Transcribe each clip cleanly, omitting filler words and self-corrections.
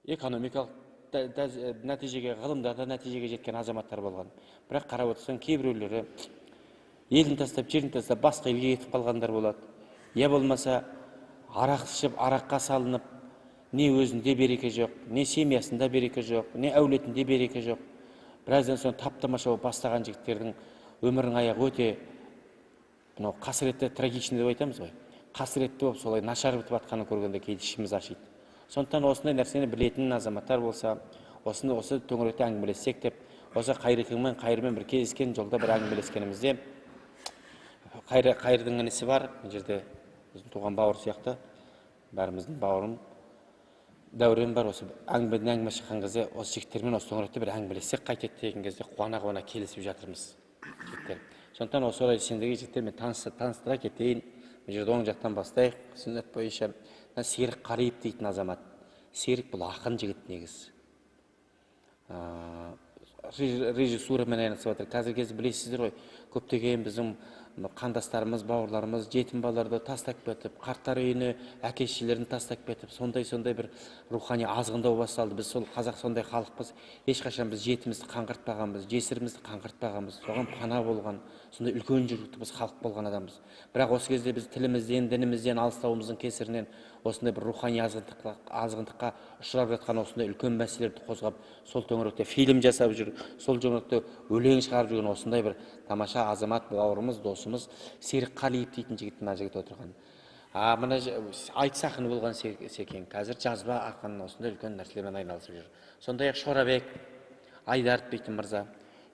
Экономикалық нәтижеге, ғылымда да нәтижеге жеткен азаматтар болған. Бірақ қарап отырсаң, кейбіреулері елін тастап, жерін тастап, басқа елге кетіп қалғандар болады. Я болмаса арақ ішіп, араққа салынып, не өзінде береке жоқ, не семьясында береке жоқ, не әулетінде береке жоқ. Біраздан соң тап-тамаша болып бастаған жігіттердің өмірінің аяғы өте мынау қасіретті, трагичный деп айтамыз ғой. Қасіретті болып солай нашар бітіп жатқанын көргенде кейде ішіміз ашиды. Сондықтан осындай нәрсені білетін азаматтар болса, осыны осы төңіректе әңгімелессек деп, осы Қайрекеңмен, Қайырмен бір кездескен жолда бір әңгімелескенімізде, Қайырдың інісі бар, мына жерде біздің туған бауыр сияқты, бәріміздің бауырым Дәурен бар. Осы әңгімеден әңгіме шыққан кезде, осы жігіттермен осы төңіректе бір әңгімелессек қайтеді деген кезде қуана-қуана келісіп жатырмыз жігіттер. Сондықтан осы орайда сендерге, жігіттер, мен таныстыра кетейін. Мына жерде оң жақтан бастайық, сүннет бойынша. Мына Серік Қариев дейтін азамат. Серік бұл ақын жігіт негізі. Режиссурамен айналысып жатыр. Қазіргі кезде білесіздер ғой, көптеген біздің қандастарымыз, бауырларымыз жетім балаларды тастап кетіп, қарттар үйіне әке шешелерін тастап кетіп, сондай-сондай бір рухани азғындау басталды. Біз сол қазақ сондай халықпыз. Ешқашан біз жетімізді қаңғыртпағанбыз, жесірімізді қаңғыртпағанбыз, соған пана болған, сондай үлкен жүректі біз халық болған адамбыз. Бірақ осы кезде біз тілімізден, дінімізден алыстауымыздың кесірінен осындай бір рухани азғындыққа ұшырап жатқан осындай үлкен мәселелерді қозғап, сол төңіректе фильм жасап жүр, сол төңіректе өлең шығарып жүрген осындай бір тамаша азамат бауырымыз, досымыз Серік Қалиев дейтін жігіт, мына жігіт отырған. Мына айтыс ақыны болған Секең, қазір жазба ақын, осындай үлкен нәрселермен айналысып жүр. Сондай-ақ Шорабек Айдаров дейтін мырза,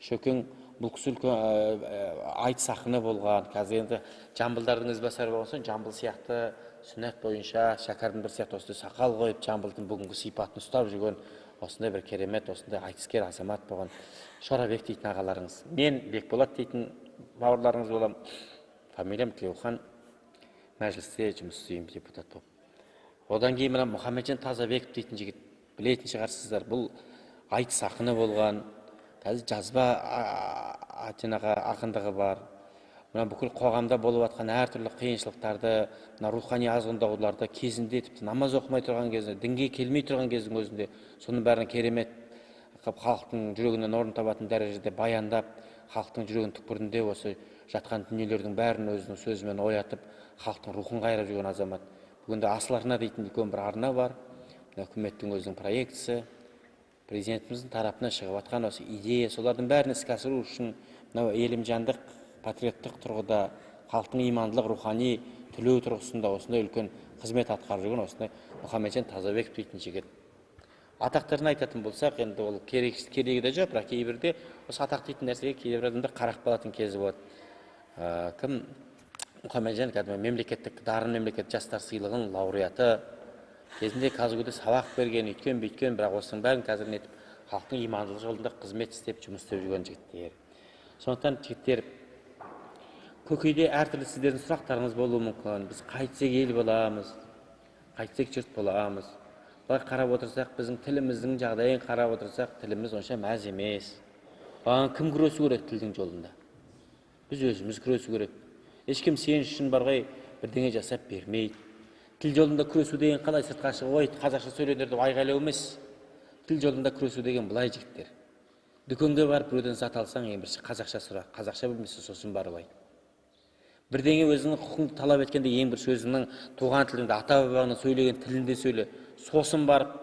Шөкең, бұл кісі үлкен айтыс ақыны болған. Қазір енді Жамбылдардың ізбасары болған соң, Жамбыл сияқты сүннет бойынша Шәкәрім бір сияқты осындай сақал қойып, Жамбылдың бүгінгі сипатын ұстап жүрген осындай бір керемет, осындай айтыскер азамат болған Шорабек дейтін ағаларыңыз. Мен Бекболат дейтін бауырларыңыз боламын. Фамилиям Тілеухан, мәжілісте жұмыс істеймін депутат болып. Одан кейін мына Мұхамеджан Тазабеков дейтін жігіт, білетін шығарсыздар, бұл айтыс ақыны болған, қазір жазба жаңағы ақындығы бар. Мына бүкіл қоғамда болып жатқан әртүрлі қиыншылықтарды, мына рухани азғындауларды кезінде, тіпті намаз оқымай тұрған кезінде, дінге келмей тұрған кездің өзінде соның бәрін керемет қылып халықтың жүрегінен орын табатын дәрежеде баяндап, халықтың жүрегінің түкпірінде осы жатқан дүниелердің бәрін өзінің сөзімен оятып, халықтың рухын қайрап жүрген азамат. Бүгінде Асыл арна дейтін үлкен бір арна бар. Мына үкіметтің өзінің проектісі, президентіміздің тарапынан шығып жатқан осы идея, солардың бәрін іске асыру үшін мынау елімжандық, патриоттық тұрғыда, халықтың имандылық, рухани түлеу тұрғысында осындай үлкен қызмет атқарып жүрген осындай Мұхамеджан Тазабеков дейтін жігіт. Атақтарын айтатын болсақ, енді ол керегі де жоқ, бірақ кейбірде осы атақ дейтін нәрсеге кейбір адамдар қарап қалатын кезі болады. Кім Мұхамеджан кәдімгі мемлекеттік дарын мемлекет жастар сыйлығының лауреаты, кезінде КазГУ-де сабақ берген, өйткен бүйткен, бірақ осының бәрін қазір нетіп халықтың имандылық жолында қызмет істеп, жұмыс істеп жүрген жігіттер. Сондықтан жігіттер, көкейде әртүрлі сіздердің сұрақтарыңыз болуы мүмкін. Біз қайтсек ел боламыз, қайтсек жұрт боламыз. Былай қарап отырсақ, біздің тіліміздің жағдайын қарап отырсақ, тіліміз онша мәз емес. Оған кім күресу керек тілдің жолында? Біз өзіміз күресу керек. Ешкім сен үшін бар ғой бірдеңе жасап бермейді. Тіл жолында күресу деген қалай сыртқа шығып, ой, қазақша сөйлеңдер деп айғайлау емес. Тіл жолында күресу деген былай, жігіттер. Дүкенге барып біреуден зат алсаң, ең бірінші қазақша сұра, қазақша білмесе сосын барып айт. Бірдеңе өзіңнің құқыңды талап еткенде ең бірінші өзіңнің туған тіліңде, ата-бабаңның сөйлеген тілінде сөйле. Сосын барып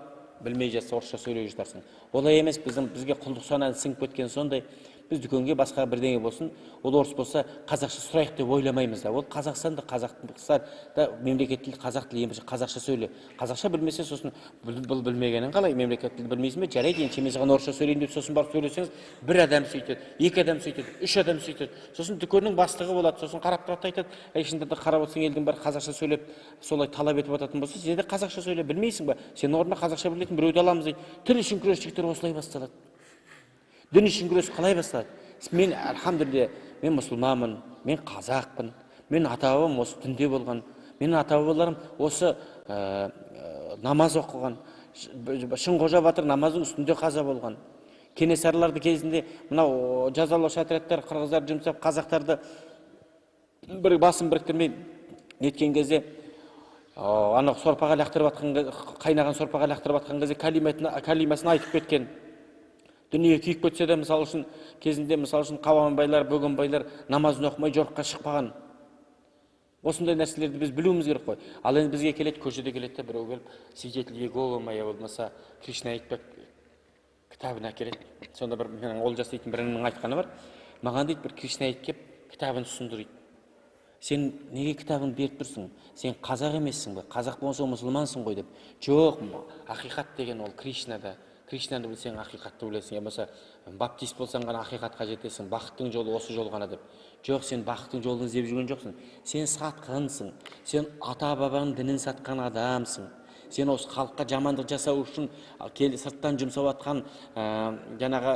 білмей жатса орысша сөйлей жатарсың. Олай емес, бізге құлдық сананы сіңіп кеткен сондай. Біз дүкенге басқа бірдеңе болсын, ол орыс болса қазақша сұрайық деп ойламаймыз да. Ол Қазақстанда, Қазақстанда мемлекет тілі қазақ тілі, ең бірінші қазақша сөйле. Қазақша білмесе сосын бұл білмегенің қалай, мемлекет тілді білмейсің бе? Жарайды, енді мен саған орысша сөйлеймін деп сосын барып сөйлесеңіз, бір адам сөйтеді, екі адам сөйтеді, үш адам сөйтеді. Сосын дүкеннің бастығы болады, сосын қарап тұрады да айтады, әй, шынында да қарап отырсаң елдің бәрі қазақша сөйлеп, солай талап етіп отыратын болса, сен де қазақша сөйле, білмейсің бе? Сенің орнына қазақша білетін біреуді аламыз дейді. Тіл үшін күрес жігіттер осылай басталады. Дін үшін күрес қалай басталады? Мен, альхамдулилля, мен мұсылманмын, мен қазақпын, мен ата-бабам осы дінде болған, менің ата-бабаларым осы намаз оқыған, Шынқожа батыр намаздың үстінде қаза болған. Кенесарыларды кезінде мынау жазалаушы отрядтар қырғыздарды жұмсап, қазақтарды бір басын біріктірмей неткен кезде Ана сорпаға лақтырып атқан, қайнаған сорпаға лақтырып атқан кезде калимасын айтып кеткен. Дүние күйіп кетсе де, мысалы үшін, кезінде, мысалы үшін, Қабанбайлар, Бөгенбайлар намазын оқымай жорыққа шықпаған. Осындай нәрселерді біз білуіміз керек қой. Ал енді бізге келеді, көшеде келеді де, біреу келіп, свидетель Иеговы ма, я болмаса Кришна айтпек кітабын әкеледі. Сонда бір менің Олжас дейтін бір інімнің айтқаны бар. Маған дейді, бір Кришна келіп кітабын ұсынды дейді. Сен неге кітабын беріп тұрсың? Сен қазақ емессің бе? Қазақ болсаң мұсылмансың ғой деп. Жоқ, ақиқат деген ол Кришнада. Кришнаны білсең ақиқатты білесің, я болмаса баптист болсаң ғана ақиқатқа жетесің, бақыттың жолы осы жол ғана деп. Жоқ, сен бақыттың жолын іздеп жүрген жоқсың. Сен сатқынсың. Сен ата-бабаның дінін сатқан адамсың. Сен осы халыққа жамандық жасау үшін сырттан жұмсап жатқан жаңағы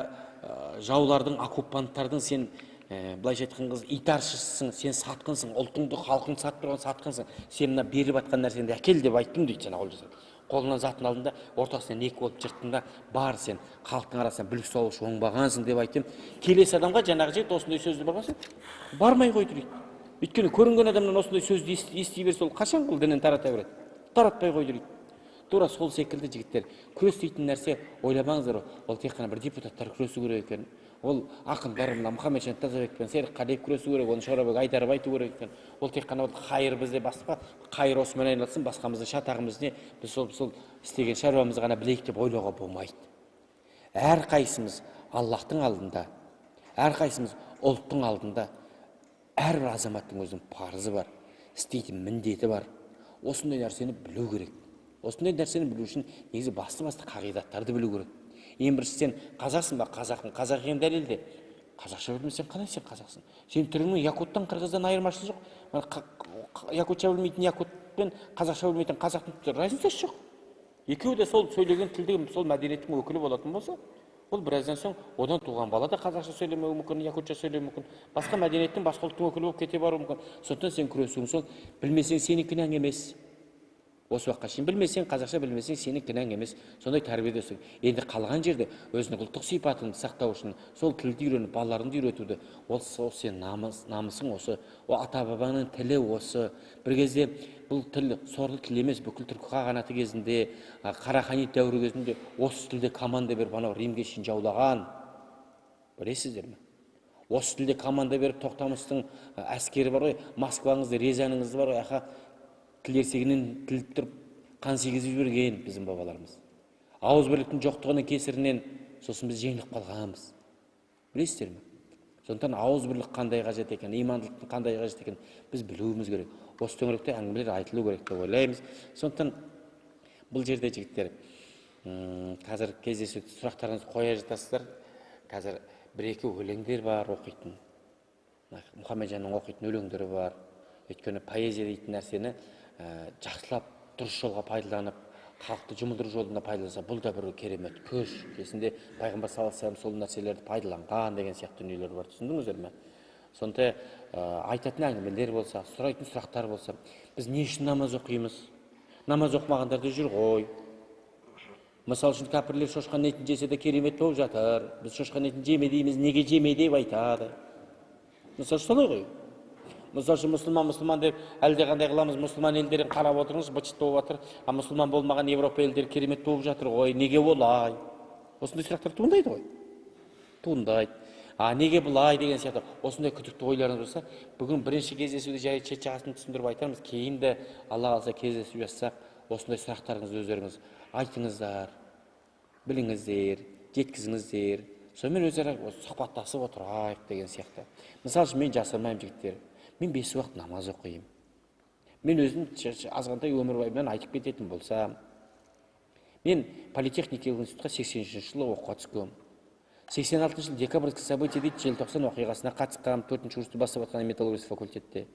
жаулардың, оккупанттардың сен былайша айтқан кезде итаршысың, сен сатқынсың, ұлтыңды, халқыңды сатып тұрған сатқынсың. Сен мына беріп жатқан нәрсеңді әкел деп айттым дейді жаңағы Олжас. Қолынан затын алдым да, ортасынан екі болып жырттым да, бар сен халықтың арасынан бүлік салушы оңбағансың деп айттым. Келесі адамға жаңағы жігіт осындай сөзді бармаса, бармай қойды дейді. Өйткені көрінген адамнан осындай сөзді ести берсе, ол қашан бұл дінін тарата береді? Таратпай қойды дейді. Тура сол секілді жігіттер, күрес дейтін нәрсе ойламаңыздар, ол тек қана бір депутаттар күресу керек екен. Ол ақындар, мына Мұхамеджан Тазабек пен Серік Қалиев күресу керек, оны Шорабек Айдаров айту керек екен. Ол тек қана қайыр бізде басқа, қайыр осымен айналыссын, басқамыздың шатағымыз не, біз сол істеген шаруамызды ғана білейік деп ойлауға болмайды. Әрқайсымыз Аллахтың алдында, әрқайсымыз ұлттың алдында, әрбір азаматтың өзінің парызы бар, істейтін міндеті бар. Осындай нәрсені білу керек. Осындай нәрсені білу үшін негізі басты-басты қағидаттарды білу керек. Ең бірінші сен қазақсың ба? Қазақпын. Қазақ екенін дәлелде. Қазақша білмесең қалай сен қазақсың? Сен түріңнің якуттан, қырғыздан айырмашылығы жоқ. Якутша білмейтін якут пен қазақша білмейтін қазақтың разницасы жоқ. Екеуі де сол сөйлеген тілдің, сол мәдениеттің өкілі болатын болса, ол біраздан соң одан туған бала да қазақша сөйлемеуі мүмкін, якутша сөйлеуі мүмкін, басқа мәдениеттің, басқа ұлттың өкілі болып кете баруы мүмкін. Сондықтан сен күресуің сол, білмесең сенің кінәң емес. Осы уақытқа шейін білмесең, қазақша білмесең, сенің кінәң емес. Сондай тәрбиеде өссең. Енді қалған жерде өзінің ұлттық сипатын сақтау үшін сол тілді үйреніп, балаларыңды үйретуді, ол сол сен намысың осы, о ата-бабаңның тілі осы. Бір кезде бұл тіл сорлы тіл емес, бүкіл түркі қағанаты кезінде, Қараханид дәуірі кезінде осы тілде команда беріп, анау Римге шейін жаулаған. Білесіздер ме? Осы тілде команда беріп Тоқтамыстың әскері бар ғой, Москваңызды, Рязаныңызды бар ғой, аха, тілерсегінен тіліп тұрып қан сегізіп жіберген біздің бабаларымыз. Ауызбірліктің жоқтығының кесірінен сосын біз жеңіліп қалғанбыз. Білесіздер ме? Сондықтан ауызбірлік қандай қажет екен, имандылықтың қандай қажет екенін біз білуіміз керек. Осы төңіректе әңгімелер айтылу керек деп ойлаймыз. Сондықтан бұл жерде жігіттер, қазір кездесу сұрақтарыңызды қоя жатасыздар. Қазір бір-екі өлеңдер бар оқитын. Мұхамеджанның оқитын өлеңдері бар. Өйткені поэзия дейтін нәрсені жақсылап дұрыс жолға пайдаланып, халықты жұмылдыру жолында пайдаланса, бұл да бір керемет күш. Кезінде пайғамбар саллаллаху алейхи вассалам сол нәрселерді пайдаланған деген сияқты дүниелер бар, түсіндіңіздер ме? Сонда айтатын әңгімелер болса, сұрайтын сұрақтар болса, біз не үшін намаз оқимыз? Намаз оқымағандар да жүр ғой. Мысал үшін, кәпірлер шошқаның етін жесе де керемет болып жатыр. Біз шошқаның етін жеме дейміз, неге жеме деп айтады. Мысал үшін солай ғой. Мысал үшін, мұсылман, мұсылман деп әлде қандай қыламыз, мұсылман елдерін қарап отырыңыз, быт-шыт болып жатыр. А мұсылман болмаған Европа елдері керемет болып жатыр ғой, неге олай? Осындай сұрақтар туындайды ғой. Туындайды. А неге бұлай деген сияқты осындай күдікті ойларыңыз болса, бүгін бірінші кездесуде жай шет жағасын түсіндіріп айтармыз. Кейін де Алла қаласа кездесу жасасақ, осындай сұрақтарыңызды өздеріңіз айтыңыздар, біліңіздер, жеткізіңіздер. Сонымен өзара сұхбаттасып отырайық деген сияқты. Мысал үшін, мен жасырмаймын жігіттер. Мен 5 уақыт намаз оқимын. Мен өзім азғантай өмірбаянымнан айтып кететін болсам, мен политехникалық институтқа сексен үшінші жылы оқуға түскенмін. Сексен алтыншы жылы декабрьский событие дейді, желтоқсан оқиғасына қатысқанмын, 4-ші курсты бастап жатқан металлургия факультетте.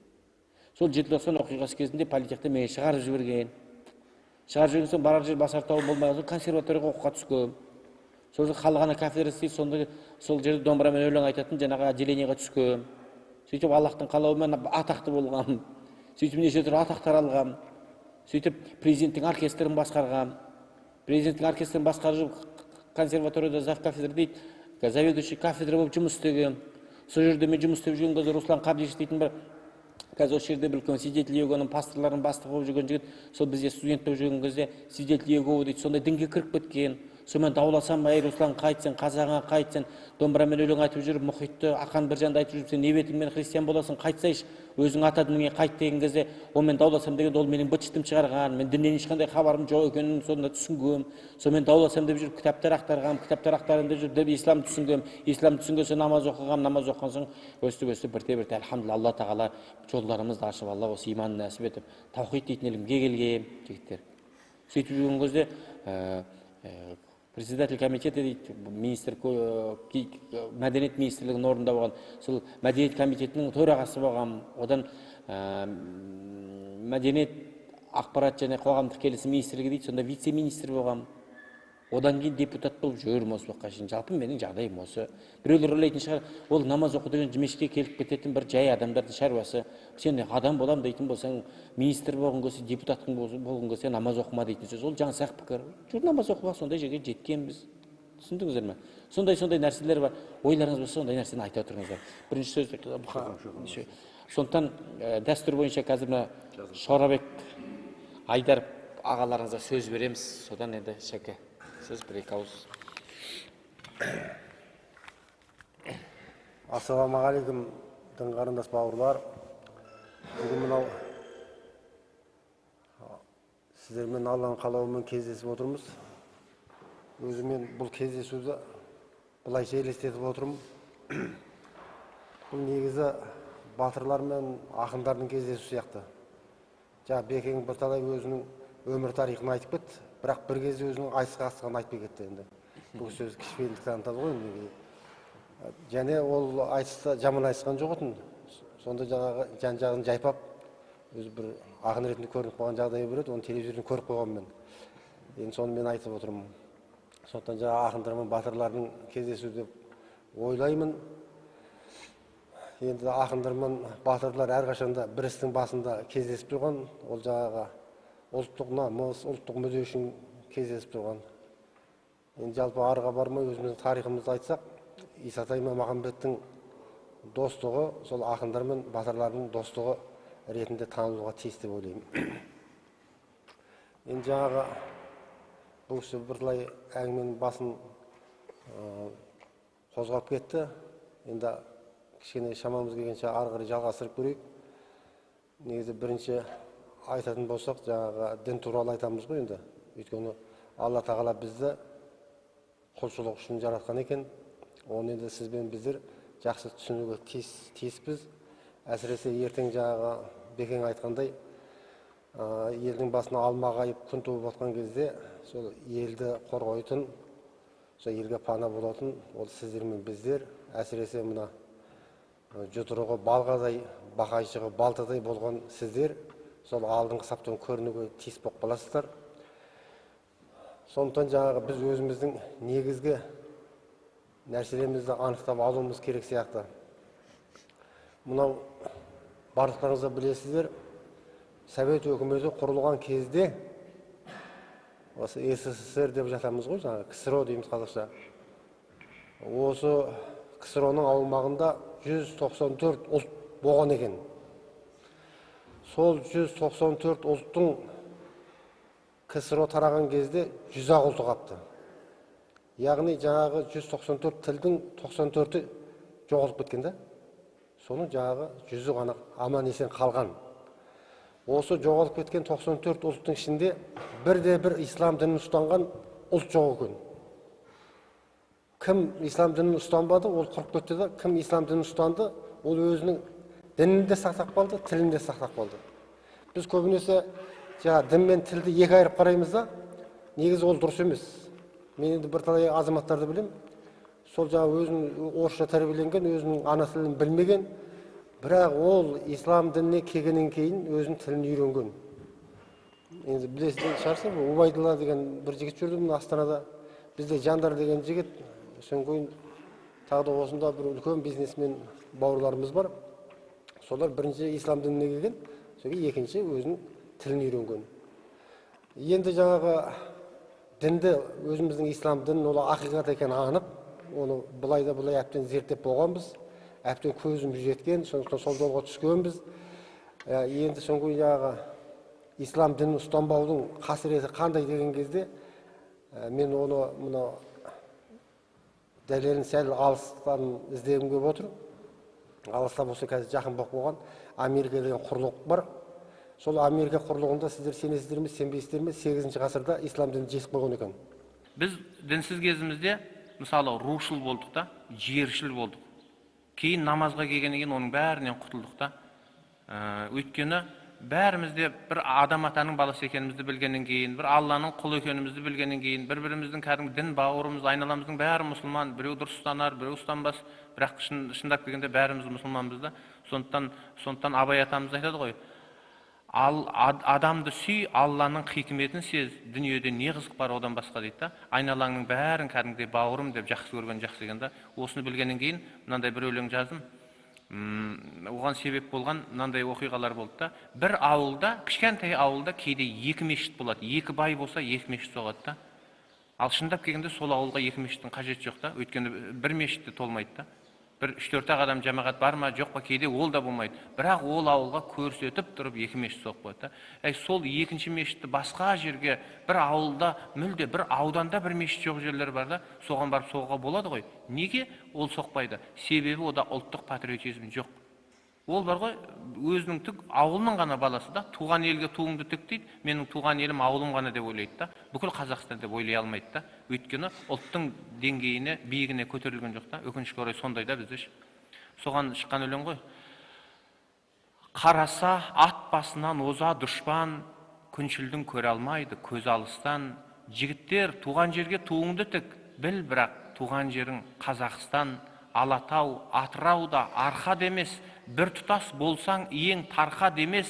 Сол желтоқсан оқиғасы кезінде политехте мені шығарып жіберген. Шығарып жіберген соң барар жер басар тауым болмай қалды, консерваторияға оқуға түскенмін. Сол жерде халық ана кафедрасы дейді, сонда сол жерде домбырамен өлең айтатын жаңағы отделениеға түскенмін. Сөйтіп Аллахтың қалауымен атақты болғам. Сөйтіп неше түрлі атақтар алғам. Сөйтіп президенттің оркестрін басқарғам. Президенттің оркестрін басқарып жүріп, консерваторияда зав кафедра дейді, заведующий кафедра болып жұмыс істегем. Сол жерде мен жұмыс істеп жүрген кезде Руслан Қабдишев дейтін бір Қазір осы жерде бір үлкен Свидетель Иегованың пасторларының бастығы болып жүрген жігіт, сол бізде студент болып жүрген кезде Свидетель Иеговы дейді, сондай дінге кіріп кеткен. Сонымен дауласам, әй Руслан, қайт сен, қазағыңа қайт сен, домбырамен өлең айтып жүріп, мұхитты, Ақан Біржанды айтып жүріп, сен не бетіңмен христиан боласың, қайтсайшы, өзің ата дініңе қайт деген кезде, онымен дауласам дегенде, ол менің быт-шытым шығарған, мен діннен ешқандай хабарым жоқ екенін сонда түсінгем. Сонымен дауласам деп жүріп, кітаптар ақтарғам, кітаптар ақтарам деп жүріп, деп ислам түсінгем, ислам түсінген соң намаз оқығам, намаз оқыған соң өстіп-өстіп бірте-бірте альхамдулилла, Алла тағала жолдарымызды ашып, Алла осы иманын нәсіп етіп, таухид дейтін ілімге келгем жігіттер. Сөйтіп жүрген кезде, председатель комитета дейді, министр, мәдениет министрлігінің орнында болған, сол мәдениет комитетінің төрағасы болған, одан мәдениет, ақпарат және қоғамдық келісім министрлігі дейді, сонда вице-министр болған. Одан кейін депутат болып жүрмін осы уақытқа шейін. Жалпы менің жағдайым осы. Біреулер ойлайтын шығар, ол намаз оқу деген мешітке келіп кететін бір жай адамдардың шаруасы. Сен адам болам дейтін болсаң, министр болғың келсе, депутат болғың келсе, намаз оқыма дейтін сөз. Ол жаңсақ пікір. Жүр намаз оқыма, сондай жерге жеткенбіз. Түсіндіңіздер ме? Сондай-сондай нәрселер бар. Ойларыңыз болса, сондай нәрсені айта отырыңыздар. Бірінші сөз, сондықтан дәстүр бойынша қазір мына Шорабек Айдаров ағаларыңызға сөз береміз. Содан енді Шәке, сіз бір екі ауыз. Ассалаумағалейкум, дін қарындас бауырлар. Бүгін мынау сіздермен Алланың қалауымен кездесіп отырмыз. Өзімен бұл кездесуді былайша елестетіп отырмын. Бұл негізі батырлар мен ақындардың кездесуі сияқты. Жаңа Бекең бірталай өзінің өмір тарихын айтып кетті, бірақ бір кезде өзінің айтысқа қатысқанын айтпай кетті енді. Бұл сөз кішіпейілдік танытады ғой негізі. Және ол айтыста жаман айтысқан жоқ етін. Сонда жаңағы жан-жағын жайпап, өзі бір ақын ретінде көрініп қалған жағдай бар еді, оны телевизордан көріп қойғанмын мен. Енді соны мен айтып отырмын. Сондықтан жаңағы ақындар мен батырлардың кездесуі деп ойлаймын. Енді ақындар мен батырлар әрқашанда бір істің басында кездесіп тұрған, ол жаңағы ұлттық намыс, ұлттық мүдде үшін кездесіп тұрған. Енді жалпы арға бармай өзіміздің тарихымызды айтсақ, Исатай мен Махамбеттің достығы сол ақындар мен батырлардың достығы ретінде танылуға тиіс деп ойлаймын. Енді жаңағы бұл кісі бірталай әңгіменің басын қозғап кетті. Енді кішкене шамамыз келгенше ары қарай жалғастырып көрейік. Негізі бірінші айтатын болсақ, жаңағы дін туралы айтамыз ғой енді. Өйткені Алла тағала бізді құлшылық үшін жаратқан екен. Оны енді сіз бен біздер жақсы түсінуге тиіспіз. Әсіресе ертең жаңағы Бекең айтқандай, елдің басына алмағайып күн туып жатқан кезде сол елді қорғайтын, сол елге пана болатын ол сіздер мен біздер. Әсіресе мына жұдырығы балғадай, бақайшығы балтадай болған сіздер сол алдыңғы саптан көрінуге тиіс болып қаласыздар. Сондықтан жаңағы біз өзіміздің негізгі нәрселерімізді анықтап алуымыз керек сияқты. Мынау барлықтарыңыз да білесіздер, Совет өкіметі құрылған кезде осы СССР деп жатамыз ғой, жаңағы КСРО дейміз қазақша. Осы КСРО-ның аумағында 194 ұлт болған екен. Сол 194 ұлттың КСРО тараған кезде 100-ақ ұлты қапты. Яғни жаңағы 194 тілдің 94-і жоғалып кеткен да. Соның жаңағы 100-і ғана аман есен қалған. Осы жоғалып кеткен 94 ұлттың ішінде бірде бір ислам дінін ұстанған ұлт жоқ екен. Кім ислам дінін ұстанбады, ол құрып кетті да, кім ислам дінін ұстанды, ол өзінің дінін де сақтап қалды, тілін де сақтап қалды. Біз көбінесе жаңа дін мен тілді екі айырып қараймыз да, негізі ол дұрыс емес. Мен енді бірталай азаматтарды білемін, сол жаңа өзін орысша тәрбиеленген, өзінің ана тілін білмеген, бірақ ол ислам дініне келгеннен кейін өзінің тілін үйренген. Енді білесіздер шығарсыздар, Убайдулла деген бір жігіт жүрді мына Астанада. Бізде Жандар деген жігіт, содан кейін тағы да осында бір үлкен бизнесмен бауырларымыз бар. Солар бірінші ислам дініне келген, содан кейін екінші өзінің тілін үйренген. Енді жаңағы дінді, өзіміздің ислам дінін, ол ақиқат екені анық, оны былай да былай әбден зерттеп болғанбыз, әбден көзіміз жеткен, сондықтан сол жолға түскенбіз. Енді соңғы жаңағы ислам дінін ұстанбаудың қасіреті қандай деген кезде, мен оны мына дәлелін сәл алыстан іздегім келіп отыр. Алыста болса қазір жақын болып қойған Америка деген құрлық бар. Сол Америка құрлығында сіздер сенесіздер ме, сенбейсіздер ме, 8 ғасырда ислам діні жетіп қойған екен. Біз дінсіз кезімізде мысалы рушыл болдық та, жершіл болдық. Кейін намазға келгеннен кейін оның бәрінен құтылдық та. Өйткені бәріміз де бір Адам атаның баласы екенімізді білгеннен кейін, бір Алланың құлы екенімізді білгеннен кейін, бір-біріміздің кәдімгі дін бауырымыз, айналамыздың бәрі мұсылман, біреу дұрыс ұстанар, біреу ұстанбас, бірақ шындап келгенде бәріміз мұсылманбыз да. Сондықтан Абай атамыз айтады ғой, адамды сүй, Алланың хикметін сез, дүниеде не қызық бар одан басқа дейді да. Айналаңның бәрін кәдімгідей бауырым деп жақсы көрген жақсы екен да. Осыны білгеннен кейін мынандай бір өлең жаздым. Оған себеп болған мынандай оқиғалар болды да. Бір ауылда, кішкентай ауылда кейде екі мешіт болады. Екі бай болса, екі мешіт соғады да. Ал шындап келгенде сол ауылға екі мешіттің қажеті жоқ та. Өйткені бір мешіт те толмайды да. Бір 3-4 адам жамағат бар ма, жоқ па, кейде ол да болмайды. Бірақ ол ауылға көрсетіп тұрып екі мешіт соғып қояды да. Әй, сол екінші мешітті басқа жерге, бір ауылда, мүлде бір ауданда бір мешіт жоқ жерлер бар да, соған барып соғуға болады ғой. Неге ол соқпайды? Себебі ода ұлттық патриотизм жоқ. Ол бар ғой, өзінің түк ауылының ғана баласы да, туған елге туыңды тік дейді, менің туған елім ауылым ғана деп ойлайды да, бүкіл Қазақстан деп ойлай алмайды да. Өйткені ұлттың деңгейіне, биігіне көтерілген жоқ та. Өкінішке орай сондай да бізде. Соған шыққан өлең ғой. Қараса ат басынан оза дұшпан, күншілдің көре алмайды көз алыстан. Жігіттер, туған жерге туыңды тік, біл бірақ туған жерің Қазақстан. Алатау, Атырау да арқа демес, бір тұтас болсаң ең тарқа демес,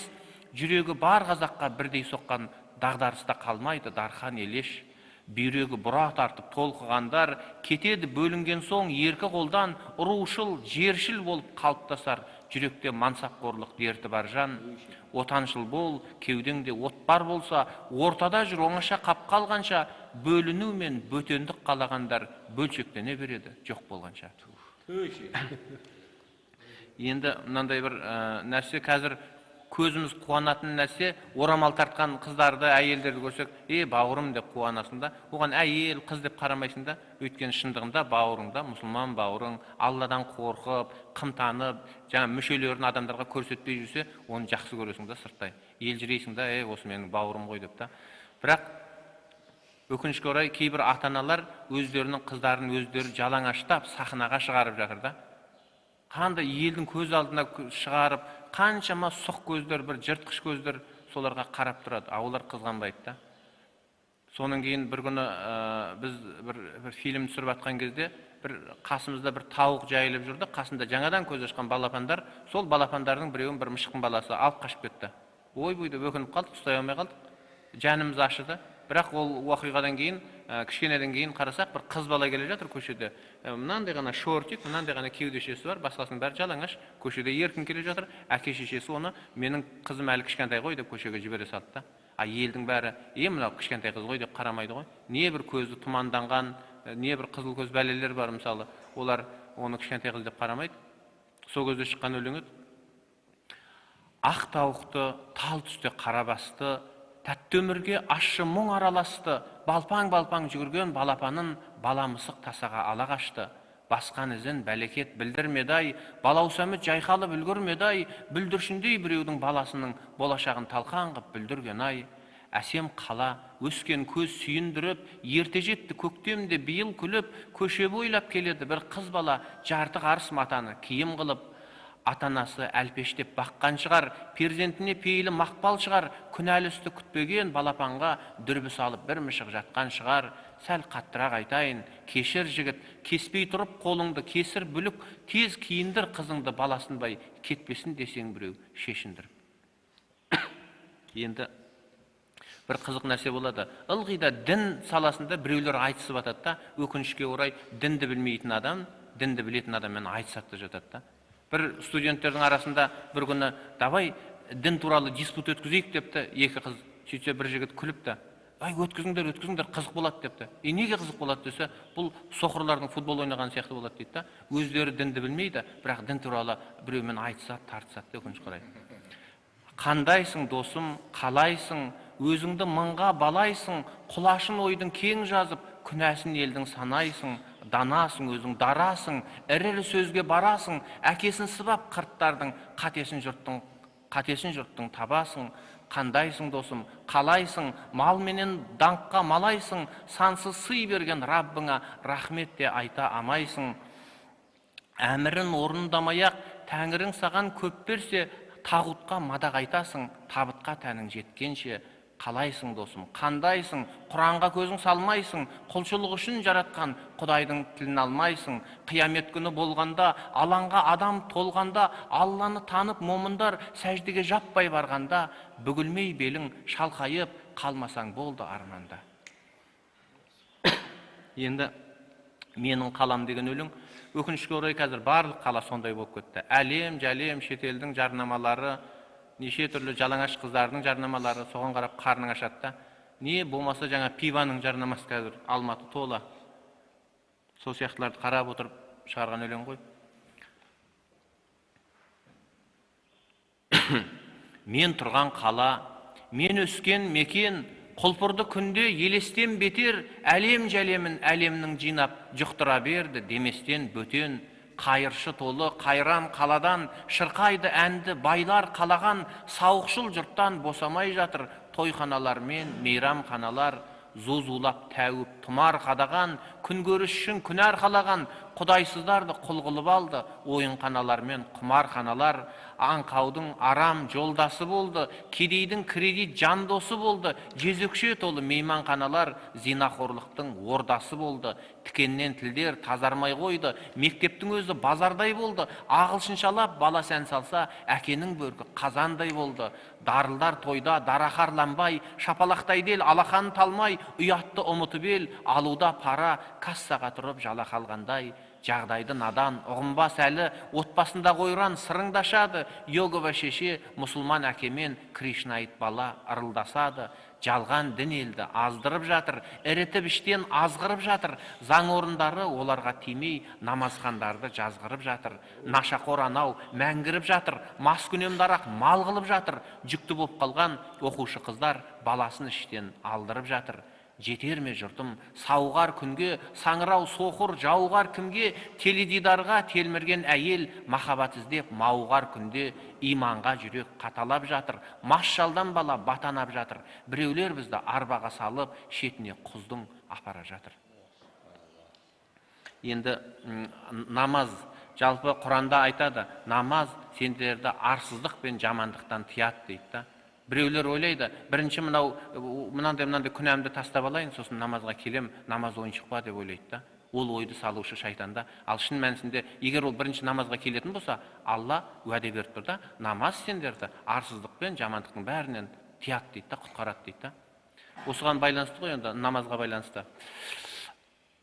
жүрегі бар қазаққа бірдей соққан дағдарыста қалмайды дархан елеш. Бүйрегі бұра тартып толқығандар, кетеді бөлінген соң еркі қолдан, рушыл, жершіл болып қалыптасар, жүректе мансапқорлық дерті бар жан. Отаншыл бол, кеудеңде от бар болса, ортада жүр оңаша қап қалғанша, бөліну мен бөтендік қалағандар бөлшектене береді жоқ болғанша. Енді мынандай бір нәрсе, қазір көзіміз қуанатын нәрсе, орамал тартқан қыздарды, әйелдерді көрсек, бауырым деп қуанасың да, оған әйел, қыз деп қарамайсың да, өйткені шындығында бауырыңда, мұсылман бауырың, Алладан қорқып, қымтанып, жаңа мүшелерін адамдарға көрсетпей жүрсе, оны жақсы көресің да сырттай. Елжірейсің да, осы менің бауырым ғой деп та. Бірақ өкінішке орай кейбір ата-аналар өздерінің қыздарын өздері жалаңаштап сахнаға шығарып жатыр да. Қандай елдің көз алдына шығарып, қаншама сұқ көздер, бір жыртқыш көздер соларға қарап тұрады, а олар қызғанбайды да. Соның кейін бір күні біз бір фильм түсіріп жатқан кезде бір қасымызда бір тауық жайылып жүрді, қасында жаңадан көз ашқан балапандар, сол балапандардың біреуін бір мышықтың баласы алып қашып кетті. Ой-буй деп өкініп қалдық, ұстай алмай қалдық, жанымыз ашыды. Бірақ ол оқиғадан кейін, кішкенеден кейін қарасақ, бір қыз бала келе жатыр көшеде. Мынандай ғана шортик, мынандай ғана кеудешесі бар, басқасының бәрі жалаңаш, көшеде еркін келе жатыр. Әке шешесі оны, менің қызым әлі кішкентай ғой деп көшеге жібере салды да. А елдің бәрі, мынау кішкентай қыз ғой деп қарамайды ғой. Не бір көзі тұманданған, не бір қызыл көз бәлелер бар мысалы, олар оны кішкентай қыз деп қарамайды. Сол кезде шыққан өлең еді. Ақ тауықты тал түсте қара басты, тәтті өмірге ащы мұң араласты, балпаң-балпаң жүгірген балапанын бала мысық тасаға ала қашты. Басқан ізін бәлекет білдірмеді-ай, балауса үміт жайқалып үлгермеді-ай, бүлдіршіндей біреудің баласының болашағын талқан қып бүлдірген-ай. Әсем қала, өскен көз сүйіндіріп, ерте жетті көктемде биыл күліп, көше бойлап келеді бір қыз бала, жарты қарыс матаны киім қылып. Ата-анасы әлпештеп баққан шығар, перзентіне пейілі мақпал шығар, күнәлі істі күтпеген балапанға дүрбі салып бір мышық жатқан шығар. Сәл қаттырақ айтайын, кешір жігіт, кеспей тұрып қолыңды кесір бүлік, тез киіндір қызыңды баласынбай, кетпесін десең біреу шешіндіріп. Енді бір қызық нәрсе болады. Ылғи да дін саласында біреулер айтысып атады да, өкінішке орай дінді білмейтін адам, дінді білетін адаммен айтысады да жатады да. Бір студенттердің арасында бір күні давай дін туралы диспут өткізейік депті екі қыз. Сөйтсе бір жігіт күліпті. Ай, өткізіңдер, өткізіңдер, қызық болады депті. Неге қызық болады десе, бұл соқырлардың футбол ойнаған сияқты болады дейді да. Өздері дінді білмейді, бірақ дін туралы біреумен айтысады, тартысады өкінішке орай. Қандайсың досым, қалайсың, өзіңді мыңға балайсың, құлашын ойдың кең жазып, күнәсін елдің санайсың, данасың өзің дарасың, ірі сөзге барасың, әкесін сыбап қырттардың, қатесін жұрттың табасың. Қандайсың досым, қалайсың, мал менен даңққа малайсың, сансыз сый берген Раббыңа рахмет те айта амайсың. Әмірін орындамай-ақ, тәңірің саған көп берсе, тағутқа мадақ айтасың, табытқа тәнің жеткенше. Қалайсың досым, қандайсың, Құранға көзің салмайсың, құлшылық үшін жаратқан Құдайдың тілін алмайсың. Қиямет күні болғанда, алаңға адам толғанда, Алланы танып момындар сәждеге жаппай барғанда, бүгілмей белің шалқайып, қалмасаң болды арманда. Енді менің қалам деген өлең, өкінішке орай қазір барлық қала сондай болып кетті. Әлем, жәлем, шетелдің жарнамалары, неше түрлі жалаңаш қыздардың жарнамалары, соған қарап қарның ашады да. Не болмаса жаңа пиваның жарнамасы қазір Алматы тола. Сол сияқтыларды қарап отырып шығарған өлең ғой. Мен тұрған қала, мен өскен мекен, құлпырды күнде елестен бетер, әлем жәлемін әлемнің жинап жұқтыра берді деместен бөтен. Қайыршы толы қайран қаладан, шырқайды әнді байлар қалаған, сауықшыл жұрттан босамай жатыр, тойханалар мен мейрамханалар, зу-зулап тәуіп тұмар қадаған, күнкөріс үшін күнәр қалаған, құдайсыздарды құл қылып алды, ойынханалар мен құмарханалар, аңқаудың арам жолдасы болды, кедейдің кредит жан досы болды, жезөкше толы мейманханалар, зинақорлықтың ордасы болды, тікеннен тілдер тазармай қойды, мектептің өзі базардай болды, ағылшыншалап бала сән салса, әкенің бөркі қазандай болды, дарылдар тойда дарахарланбай, шапалақтайды ел алақан талмай, ұятты ұмытып ел, алуда пара, кассаға тұрып жала қалғандай, жағдайды надан, ұғынбас әлі, отбасында қойран сырыңдашады, йогова шеше, мұсылман әкемен кришнаит бала ырылдасады, жалған дін елді аздырып жатыр, ірітіп іштен азғырып жатыр, заң орындары оларға тимей, намазхандарды жазғырып жатыр, нашақор анау мәңгіріп жатыр, маскүнемді арақ мал қылып жатыр, жүкті болып қалған оқушы қыздар баласын іштен алдырып жатыр. Жетер ме жұртым, сауғар күнге, саңырау соқыр жауғар кімге, теледидарға телмірген әйел, махаббат іздеп мауғар күнде, иманға жүрек қаталап жатыр, мас шалдан бала батанап жатыр, біреулер бізді арбаға салып, шетіне құздың апара жатыр. Енді намаз, жалпы Құранда айтады, намаз сендерді арсыздық пен жамандықтан тыяды дейді да. Біреулер ойлайды, бірінші мынау мынандай күнәмді тастап алайын, сосын намазға келем, намаз ойыншық па деп ойлайды да. Ол ойды салушы шайтанда. Ал шын мәнісінде, егер ол бірінші намазға келетін болса, Алла уәде беріп тұр да, намаз сендерді арсыздық пен жамандықтың бәрінен тыяды дейді да, құтқарады дейді да. Осыған байланысты ғой енді, намазға байланысты.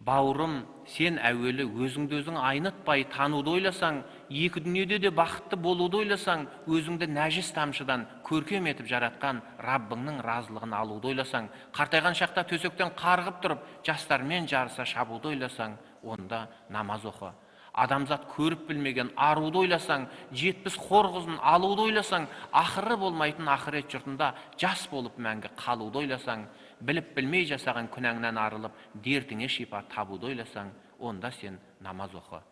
Бауырым, сен әуелі өзіңді өзің айнытпай тануды ойласаң, екі дүниеде де бақытты болуды ойласаң, өзіңді нәжіс тамшыдан көркем етіп жаратқан Раббыңның разылығын алуды ойласаң, қартайған шақта төсектен қарғып тұрып, жастармен жарыса шабуды ойласаң, онда намаз оқы. Адамзат көріп білмеген аруды ойласаң, 70 қор қызын алуды ойласаң, ақыры болмайтын ақырет жұртында жас болып мәңгі қалуды ойласаң, біліп білмей жасаған күнәңнан арылып, дертіңе шипа табуды ойласаң, онда сен намаз оқы.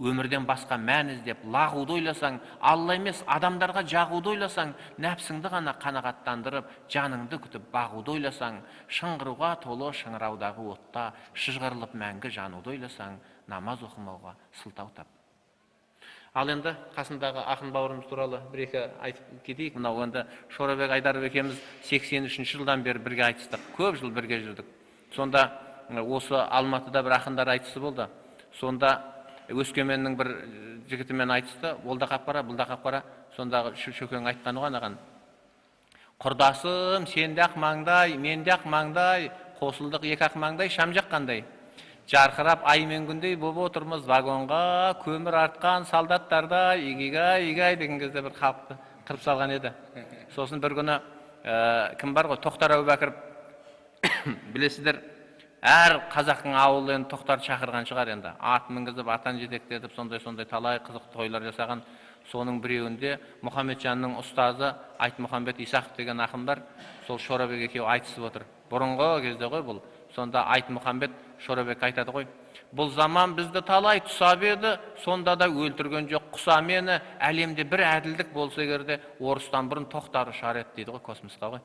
Өмірден басқа мән іздеп лағуды ойласаң, Алла емес адамдарға жағуды ойласаң, нәпсіңді ғана қанағаттандырып, жаныңды күтіп бағуды ойласаң, шыңғыруға толы шыңыраудағы отта шыжғырылып мәңгі жануды ойласаң, намаз оқымауға сылтау тап. Ал енді қасындағы ақын бауырымыз туралы бір-екі айтып кетейік. Мынау енді Шорабек Айдаров екеуміз 83 жылдан бері бірге айтыстық, көп жыл бірге жүрдік. Сонда осы Алматыда бір ақындар айтысы болды. Сонда Өскеменнің бір жігітімен айтысты, ол да қап-қара, бұл да қап-қара. Сондағы Шөкең айтқаны ғой анаған: құрдасым, сен де ақ маңдай, мен де ақ маңдай, қосылдық екі ақ маңдай, шам жаққандай. Жарқырап ай мен күндей боп отырмыз вагонға, көмір артқан солдаттардай, игигай, игай деген кезде бір халықты қырып салған еді. Сосын бір күні кім бар ғой, Тоқтар Әубәкіров, білесіздер, әр қазақтың ауылы енді Тоқтарды шақырған шығар енді. Ат мінгізіп, атан жетектетіп, сондай-сондай талай қызық тойлар жасаған. Соның біреуінде Мұхамеджанның ұстазы Айтмұхамбет Исақов деген ақын бар. Сол Шорабек екеуі айтысып отыр. Бұрынғы кезде ғой бұл. Сонда Айтмұхамбет Шорабек айтады ғой: бұл заман бізді талай тұсап еді, сонда да өлтірген жоқ құса мені. Әлемде бір әділдік болса егер де, орыстан бұрын Тоқтар ұшар еді дейді ғой, космосқа ғой.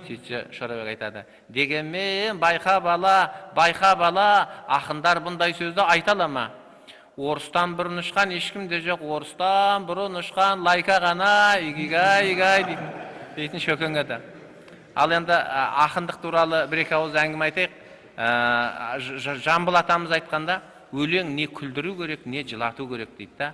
Сөйтсе Шорабек айтады: дегенмен байқа бала, байқа бала, ақындар бұндай сөзді айта ала ма? Орыстан бұрын ұшқан ешкім де жоқ, орыстан бұрын ұшқан Лайка ғана, игигай, игай дейтін Шөкең еді. Ал енді ақындық туралы бір екі ауыз әңгіме айтайық. Жамбыл атамыз айтқанда, өлең не күлдіру керек, не жылату керек дейді да.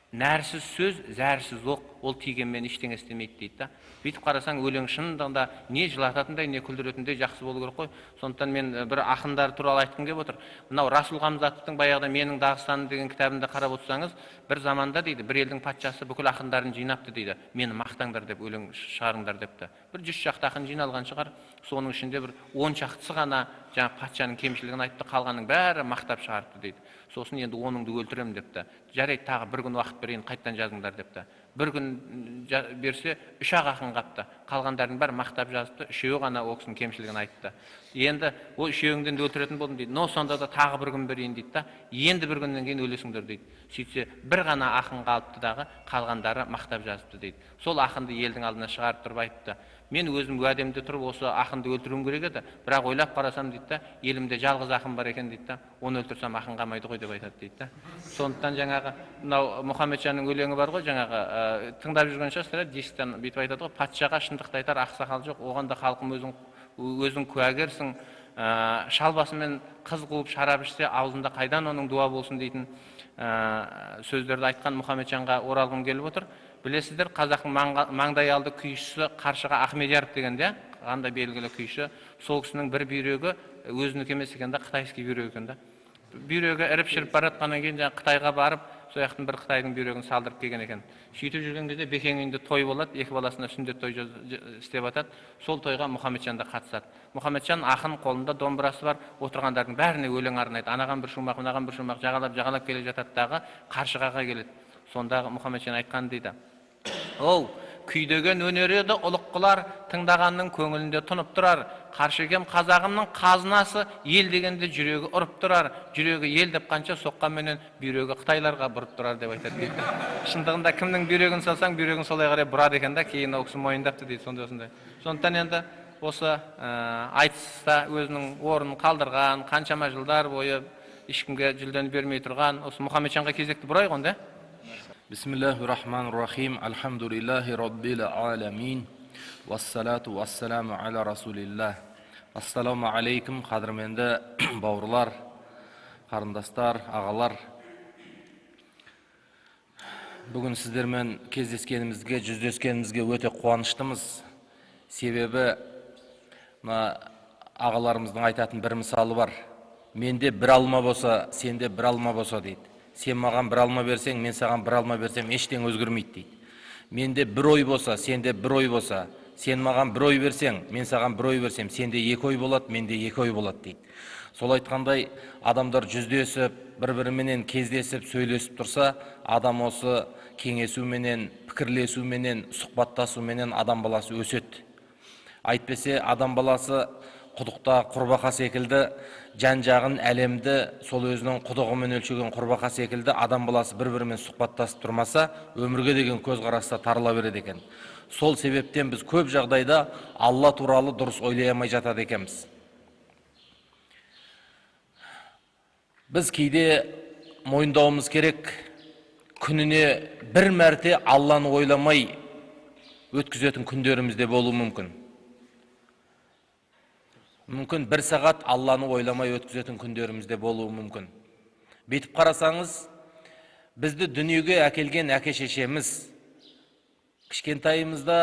Нәрсіз сөз, зәрсіз оқ, ол тигенмен ештеңе істемейді дейді да. Бүйтіп қарасаң, өлең шынында не жылататындай, не күлдіретіндей жақсы болу керек қой. Сондықтан мен бір ақындар туралы айтқым келіп отыр. Мынау Расул Ғамзатовтың баяғыда «Менің Дағыстаным» деген кітабында қарап отырсаңыз, бір заманда дейді, бір елдің патшасы бүкіл ақындарын жинапты дейді. Мені мақтаңдар деп, өлең шығарыңдар депті. Бір 100 шақты ақын жиналған шығар. Соның ішінде бір 10 шақтысы ғана жаңа патшаның кемшілігін айтты, қалғанның бәрі мақтап шығарыпты дейді. Сосын енді оныңды өлтірем депті. Жарайды, тағы бір күн уақыт берейін, қайттан жазыңдар депті. Бір күн берсе, үш-ақ ақын қапты. Қалғандарының бәрі мақтап жазыпты, үшеуі ғана ол кісінің кемшілігін айтты. Енді ол үшеуіңден де өлтіретін болдым дейді. Но сонда да тағы бір күн берейін дейді да. Енді бір күннен кейін өлесіңдер дейді. Сөйтсе, бір ғана ақын қалыпты дағы, қалғандары мақтап жазыпты дейді. Сол ақынды елдің алдына шығарып тұрып айтты: мен өзім уәдемде тұрып осы ақынды өлтіруім керек еді, бірақ ойлап қарасам дейді да, елімде жалғыз ақын бар екен дейді да, оны өлтірсем ақын қалмайды ғой деп айтады дейді да. Сондықтан жаңағы мынау Мұхамеджанның өлеңі бар ғой, жаңағы тыңдап жүрген шығарсыздар, дисктен бүйтіп айтады ғой: патшаға шындықты айтар ақсақал жоқ, оған да халқым өзің куәгерсің, шалбасымен қыз қуып шарап ішсе, аузында қайдан оның дуа болсын дейтін сөздерді айтқан Мұхамеджанға оралғым келіп отыр. Білесіздер, қазақтың маңдай алды күйшісі Қаршыға Ахмедияров деген де, қандай белгілі күйші. Сол кісінің бір бүйрегі өзінікі емес екен да, қытайский бүйрек екен да. Бүйрегі іріп шіріп бара жатқаннан кейін жаңағы Қытайға барып, сол жақтың бір қытайдың бүйрегін салдырып келген екен. Сөйтіп жүрген кезде Бекең үйінде той болады, екі баласына сүндет той істеп жатады. Сол тойға Мұхамеджан да қатысады. Мұхамеджан ақын, қолында домбырасы бар, отырғандардың бәріне өлең арнайды. Анаған бір шумақ, мынаған бір шумақ, жағалап жағалап келе жатады дағы Қаршығаға келеді. Сондағы Мұхамеджан айтқан дейді: оу, күйдеген өнер еді ұлық қылар, тыңдағанның көңілінде тұнып тұрар. Қаршекем қазағымның қазынасы, ел дегенде жүрегі ұрып тұрар, жүрегі ел деп қанша соққанменен бүйрегі қытайларға бұрып тұрар деп айтады дейді. Шындығында кімнің бүйрегін салсаң, бүйрегін солай қарай бұрады екен да, кейін ол кісі мойындапты дейді, сондай осындай. Сондықтан енді осы айтыста өзінің орнын қалдырған, қаншама жылдар бойы ешкімге жүлдені бермей тұрған осы Мұхамеджанға кезекті бұрайық онда. Бисмиллахи-рахмани-рахим. Альхамдулиллахи раббил аламин. Вассалату вассаламу аля расулиллах. Ассаламу алейкум, қадірменді бауырлар, қарындастар, ағалар. Бүгін сіздермен кездескенімізге, жүздескенімізге өте қуаныштымыз. Себебі мына ағаларымыздың айтатын бір мысалы бар. Менде бір алма болса, сенде бір алма болса дейді. Сен маған бір алма берсең, мен саған бір алма берсем, ештеңе өзгермейді дейді. Менде бір ой болса, сенде бір ой болса, сен маған бір ой берсең, мен саған бір ой берсем, сенде екі ой болады, менде екі ой болады дейді. Сол айтқандай, адамдар жүздесіп, бір-біріменен кездесіп, сөйлесіп тұрса, адам осы кеңесуменен, пікірлесуменен, сұхбаттасуменен адам баласы өседі. Әйтпесе адам баласы құдықта құрбақа секілді жан-жағын әлемді сол өзінің құдығымен өлшеген құрбақа секілді адам баласы бір-бірімен сұхбаттасып тұрмаса, өмірге деген көзқарасы тарыла береді екен. Сол себептен біз көп жағдайда Алла туралы дұрыс ойлай алмай жатады екенбіз. Біз кейде мойындауымыз керек, күніне бір мәрте Алланы ойламай өткізетін күндеріміз де болуы мүмкін. Мүмкін бір сағат Алланы ойламай өткізетін күндеріміз де болуы мүмкін. Бүйтіп қарасаңыз, бізді дүниеге әкелген әке шешеміз кішкентайымызда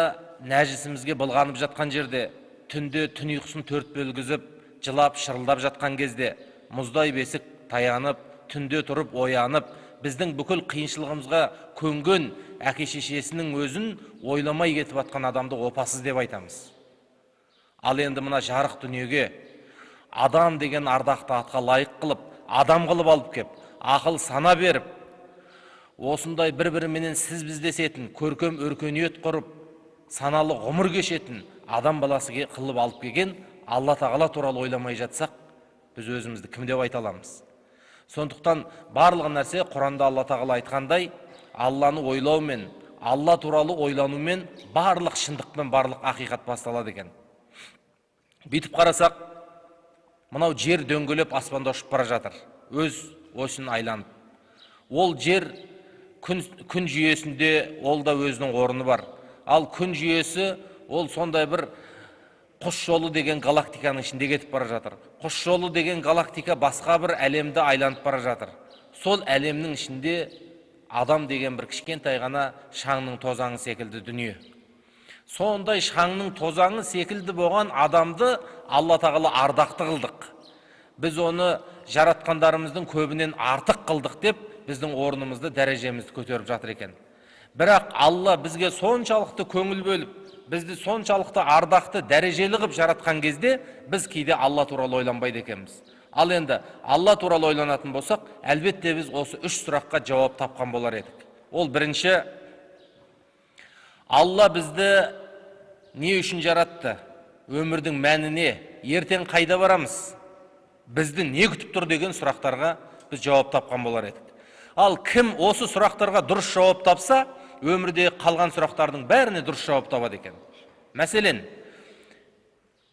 нәжісімізге былғанып жатқан жерде, түнде түн ұйқысын төрт бөлгізіп, жылап шырылдап жатқан кезде мұздай бесік таянып, түнде тұрып оянып, біздің бүкіл қиыншылығымызға көнген әке шешесінің өзін ойламай кетіп атқан адамды опасыз деп айтамыз. Ал енді мына жарық дүниеге адам деген ардақты атқа лайық қылып, адам қылып алып кеп, ақыл сана беріп, Осындай бір-біріменен сіз біздесетін, көркем өркениет құрып, саналы ғұмыр кешетін адам баласы қылып алып келген Алла Тағала туралы ойламай жатсақ, біз өзімізді кім деп айта аламыз? Сондықтан барлық нәрсе Құранда Алла Тағала айтқандай, Алланы ойлаумен, Алла туралы ойланумен барлық шындықпен барлық ақиқат басталады екен. Бүйтіп қарасақ, мынау жер дөңгелеп аспанда ұшып бара жатыр, өз осін айланып. Ол жер күн жүйесінде, ол да өзінің орны бар. Ал күн жүйесі ол сондай бір құс жолы деген галактиканың ішінде кетіп бара жатыр. Құс жолы деген галактика басқа бір әлемді айланып бара жатыр. Сол әлемнің ішінде адам деген бір кішкентай ғана шаңның тозаңы секілді дүние. Сондай шаңның тозаңы секілді болған адамды Алла Тағала ардақты қылдық. Біз оны жаратқандарымыздың көбінен артық қылдық деп біздің орнымызды, дәрежемізді көтеріп жатыр екен. Бірақ Алла бізге соншалықты көңіл бөліп, бізді соншалықты ардақты, дәрежелі қылып жаратқан кезде біз кейде Алла туралы ойланбайды екенбіз. Ал енді Алла туралы ойланатын болсақ, әлбетте біз осы үш сұраққа жауап тапқан болар едік. Ол бірінші, Алла бізді не үшін жаратты? Өмірдің мәні не? Ертең қайда барамыз? Бізді не күтіп тұр деген сұрақтарға біз жауап тапқан болар едік. Ал кім осы сұрақтарға дұрыс жауап тапса, өмірде қалған сұрақтардың бәріне дұрыс жауап табады екен. Мәселен,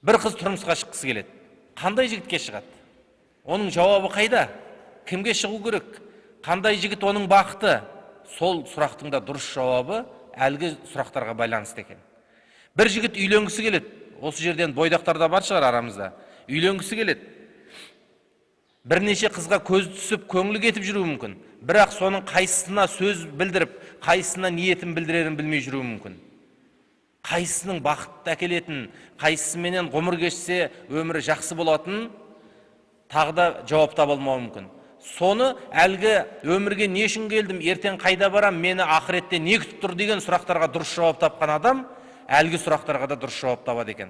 бір қыз тұрмысқа шыққысы келеді. Қандай жігітке шығады? Оның жауабы қайда? Кімге шығу керек? Қандай жігіт оның бақыты? Сол сұрақтың да дұрыс жауабы әлгі сұрақтарға байланысты екен. Бір жігіт үйленгісі келеді. Осы жерден бойдақтар да бар шығар арамызда. Үйленгісі келеді. Бірнеше қызға көз түсіп, көңілі кетіп жүруі мүмкін. Бірақ соның қайсысына сөз білдіріп, қайсысына ниетін білдірерін білмей жүруі мүмкін. Қайсысының бақытты әкелетін, қайсысыменен ғұмыр кешсе өмірі жақсы болатын, тағы да жауап таба алмауы мүмкін. Соны әлгі өмірге не үшін келдім, ертең қайда барам, мені ақыретте не күтіп тұр деген сұрақтарға дұрыс жауап тапқан адам, әлгі сұрақтарға да дұрыс жауап табады екен.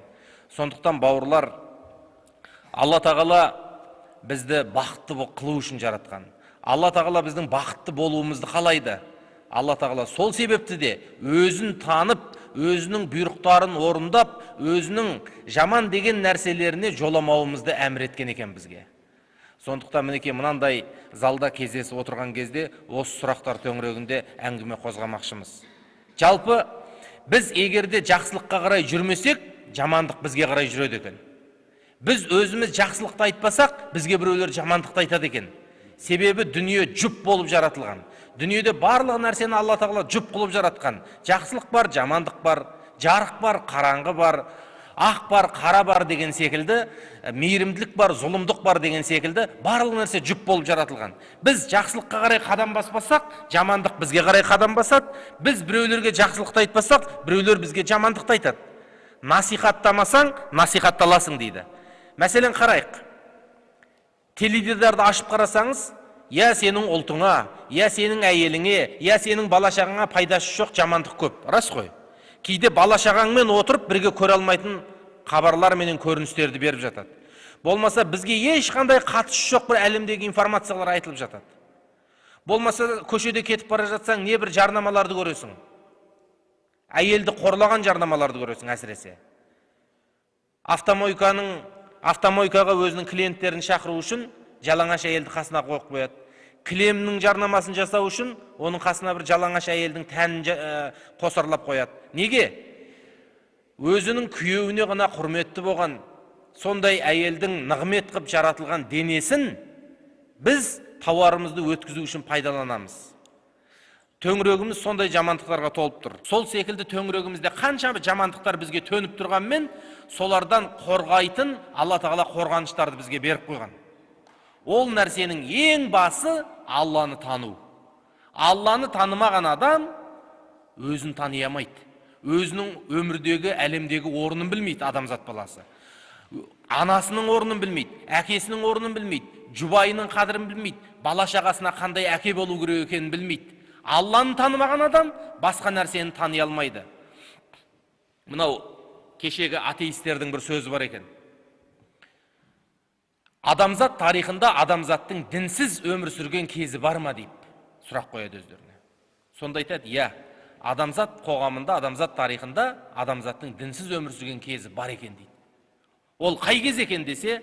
Сондықтан бауырлар, Алла Тағала бізді бақытты қылу үшін жаратқан. Алла Тағала біздің бақытты болуымызды қалайды. Алла Тағала сол себепті де өзін танып, өзінің бұйрықтарын орындап, өзінің жаман деген нәрселеріне жоламауымызды әмір еткен екен бізге. Сондықтан мінекей мынандай залда кездесіп отырған кезде осы сұрақтар төңірегінде әңгіме қозғамақшымыз. Жалпы біз егерде жақсылыққа қарай жүрмесек, жамандық бізге қарай жүреді екен. Біз өзіміз жақсылықты айтпасақ, бізге біреулер жамандықты айтады екен. Себебі дүние жұп болып жаратылған. Дүниеде барлық нәрсені Алла Тағала жұп қылып жаратқан. Жақсылық бар, жамандық бар, жарық бар, қараңғы бар, ақ бар, қара бар деген секілді, мейірімділік бар, зұлымдық бар деген секілді барлық нәрсе жұп болып жаратылған. Біз жақсылыққа қарай қадам баспасақ, жамандық бізге қарай қадам басады. Біз біреулерге жақсылықты айтпасақ, біреулер бізге жамандықты айтады. Насихаттамасаң, насихатталасың дейді. Мәселен қарайық. Теледидарды ашып қарасаңыз, я сенің ұлтыңа, я сенің әйеліңе, я сенің бала-шағаңа пайдасы жоқ жамандық көп. Рас қой. Кейде бала-шағаңмен отырып бірге көре алмайтын хабарлар менен көріністерді беріп жатады. Болмаса бізге ешқандай қатысы жоқ бір әлемдегі информациялар айтылып жатады. Болмаса көшеде кетіп бара жатсаң, не бір жарнамаларды көресің. Әйелді қорлаған жарнамаларды көресің әсіресе. Автомойкаға өзінің клиенттерін шақыру үшін жалаңаш әйелді қасына қойып қояды. Кілемнің жарнамасын жасау үшін оның қасына бір жалаңаш әйелдің тәнін қосарлап қояды. Неге? Өзінің күйеуіне ғана құрметті болған сондай әйелдің нығмет қып жаратылған денесін біз тауарымызды өткізу үшін пайдаланамыз. Төңірегіміз сондай жамандықтарға толып тұр. Сол секілді төңірегімізде қанша жамандықтар бізге төніп тұрғанмен, солардан қорғайтын Алла Тағала қорғаныштарды бізге беріп қойған. Ол нәрсенің ең басы Алланы тану. Алланы танымаған адам өзін тани алмайды. Өзінің өмірдегі, әлемдегі орнын білмейді адамзат баласы. Анасының орнын білмейді, әкесінің орнын білмейді, жұбайының қадірін білмейді, бала шағасына қандай әке болу керек екенін білмейді. Алланы танымаған адам басқа нәрсені тани алмайды. Мынау кешегі атеистердің бір сөзі бар екен. Адамзат тарихында адамзаттың дінсіз өмір сүрген кезі бар ма деп сұрақ қояды өздеріне. Сонда айтады, иә, адамзат қоғамында, адамзат тарихында адамзаттың дінсіз өмір сүрген кезі бар екен дейді. Ол қай кез екен десе,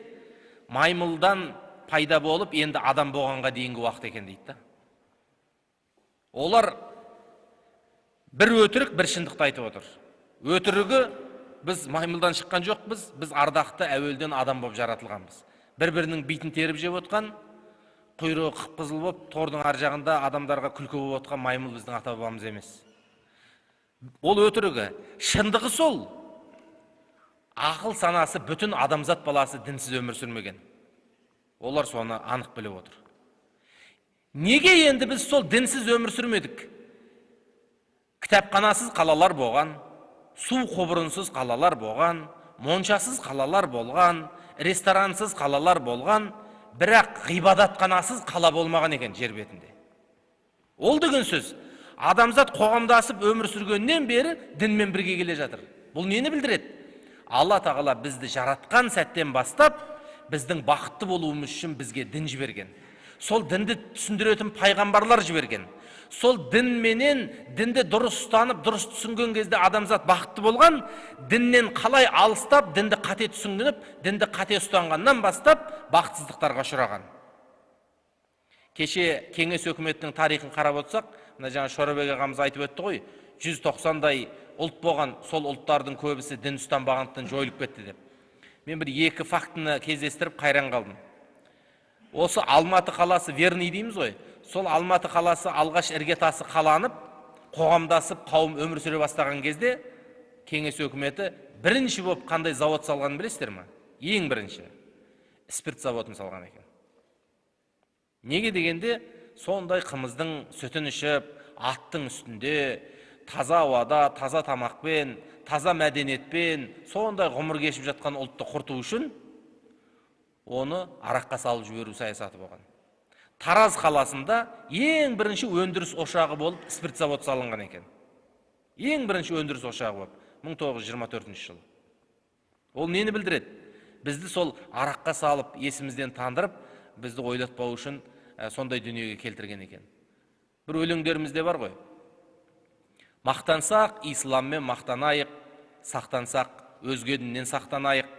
маймылдан пайда болып, енді адам болғанға дейінгі уақыт екен дейді. Олар бір өтірік, бір шындықты айтып отыр. Өтірігі, біз маймылдан шыққан жоқпыз, біз ардақты әуелден адам болып жаратылғанбыз. Бір-бірінің битін теріп жеп отқан, құйрығы қып-қызыл болып, тордың ар жағында адамдарға күлкі болып отқан маймыл біздің ата-бабамыз емес. Ол өтірігі. Шындығы сол. Ақыл санасы бүтін адамзат баласы дінсіз өмір сүрмеген. Олар соны анық біліп отыр. Неге енді біз сол дінсіз өмір сүрмедік? Кітапханасыз қалалар болған, су құбырынсыз қалалар болған, моншасыз қалалар болған, ресторансыз қалалар болған, бірақ ғибадатханасыз қала болмаған екен жер бетінде. Ол деген сөз, адамзат қоғамдасып өмір сүргеннен бері дінмен бірге келе жатыр. Бұл нені білдіреді? Алла тағала бізді жаратқан сәттен бастап, біздің бақытты болуымыз үшін бізге дін жіберген. Сол дінді түсіндіретін пайғамбарлар жіберген. Сол дінменен дінді дұрыс ұстанып, дұрыс түсінген кезде адамзат бақытты болған, діннен қалай алыстап, дінді қате түсініп, дінді қате ұстанғаннан бастап бақытсыздықтарға ұшыраған. Кеше Кеңес өкіметінің тарихын қарап отырсақ, мына жаңа Шорабек ағамыз айтып өтті ғой, 190-дай ұлт болған, сол ұлттардың көбісі дін ұстанбағандықтан жойылып кетті деп. Мен бір екі фактіні кездестіріп қайран қалдым. Осы Алматы қаласы Верный дейміз ғой, сол Алматы қаласы алғаш іргетасы қаланып, қоғамдасып қауым өмір сүре бастаған кезде Кеңес өкіметі бірінші болып қандай завод салғанын білесіздер ме? Ең бірінші спирт заводын салған екен. Неге дегенде, сондай қымыздың сүтін ішіп, аттың үстінде, таза ауада, таза тамақпен, таза мәдениетпен, сондай ғұмыр кешіп жатқан ұлтты құрту үшін оны араққа салып жіберу саясаты болған. Тараз қаласында ең бірінші өндіріс ошағы болып спирт завод салынған екен. Ең бірінші өндіріс ошағы болып 1924 жылы. Ол нені білдіреді? Бізді сол араққа салып, есімізден тандырып, бізді ойлатпау үшін сондай дүниеге келтірген екен. Бір өлеңдерімізде бар ғой. Мақтансақ, исламмен мақтанайық, сақтансақ, өзге діннен сақтанайық.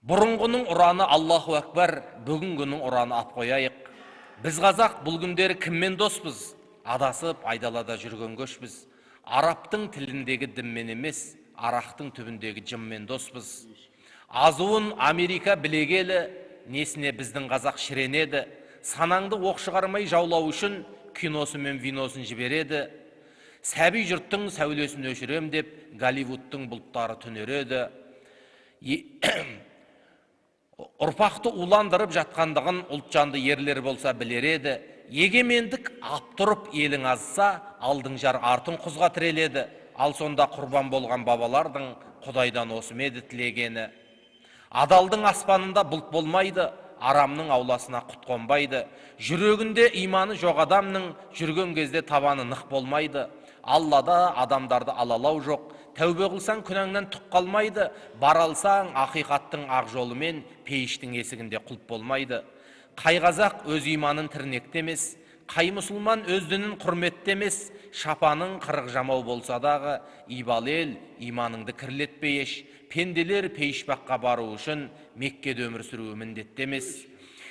Бұрынғының ұраны Аллаху Акбар, бүгінгінің ұраны ап қояйық. Біз қазақ бұл күндері кіммен доспыз? Адасып айдалада жүрген көшпіз. Арабтың тіліндегі дінмен емес, арақтың түбіндегі жыммен доспыз. Азуын Америка білегелі, несіне біздің қазақ шіренеді. Санаңды оқ шығармай жаулау үшін киносы мен виносын жібереді. Сәби жұрттың сәулесін өшірем деп, Голливудтың бұлттары түнереді. Ұрпақты уландырып жатқандығын ұлтжанды ерлер болса білер еді. Егемендік аптырып елің азса, алдың жар артын құзға тіреледі. Ал сонда құрбан болған бабалардың Құдайдан осы ма еді тілегені. Адалдың аспанында бұлт болмайды, арамның ауласына құт қонбайды. Жүрегінде иманы жоқ адамның жүрген кезде табаны нық болмайды. Аллада адамдарды алалау жоқ. Тәубе қылсаң күнәңнен түк қалмайды. Бар алсаң ақиқаттың ақ жолымен пейіштің есігінде құлып болмайды. Қай қазақ өз иманын тірнектемес, қай мұсылман өз дінін құрметтемес, шапаның қырық жамау болса дағы, ибалы ел иманыңды кірлетпей еш. Пенделер пейішбаққа бару үшін Меккеде өмір сүруі міндетті емес.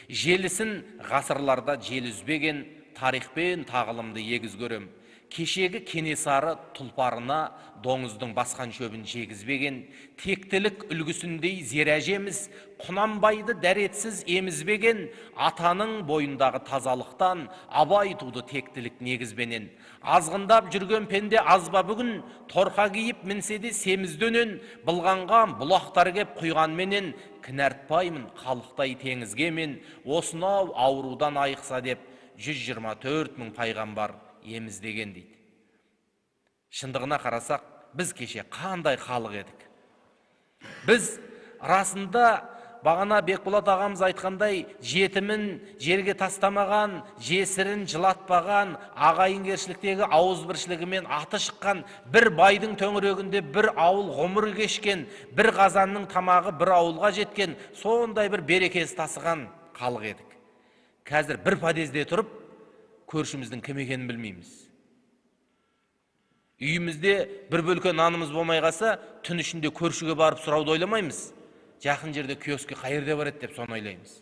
Желісін ғасырларда жел үзбеген, тарихпен тағылымды егіз көрем. Кешегі Кенесары тұлпарына доңыздың басқан шөбін жегізбеген, тектілік үлгісіндей зер әжеміз, Құнанбайды дәретсіз емізбеген, атаның бойындағы тазалықтан Абай туды тектілік негізбенен. Азғындап жүрген пенде азба бүгін, торқа киіп мінсе де семіздөнен, былғанған бұлақтар кеп құйғанменен, кінәртпаймын халықтай теңізге мен, осынау аурудан айықса деп 124 мың пайғамбар еміздеген дейді. Шындығына қарасақ, біз кеше қандай халық едік? Біз расында бағана Бекболат ағамыз айтқандай, жетімін жерге тастамаған, жесірін жылатпаған, ағайынгершіліктегі ауызбіршілігімен аты шыққан, бір байдың төңірегінде бір ауыл ғұмыр кешкен, бір қазанның тамағы бір ауылға жеткен, сондай бір берекесі тасыған халық едік. Қазір бір подъезде тұрып, Көршіміздің кім екенін білмейміз. Үйімізде бір бөлке нанымыз болмай қалса, түн ішінде көршіге барып сұрауды ойламаймыз. Жақын жерде киоске қай жерде бар еді деп соны ойлаймыз.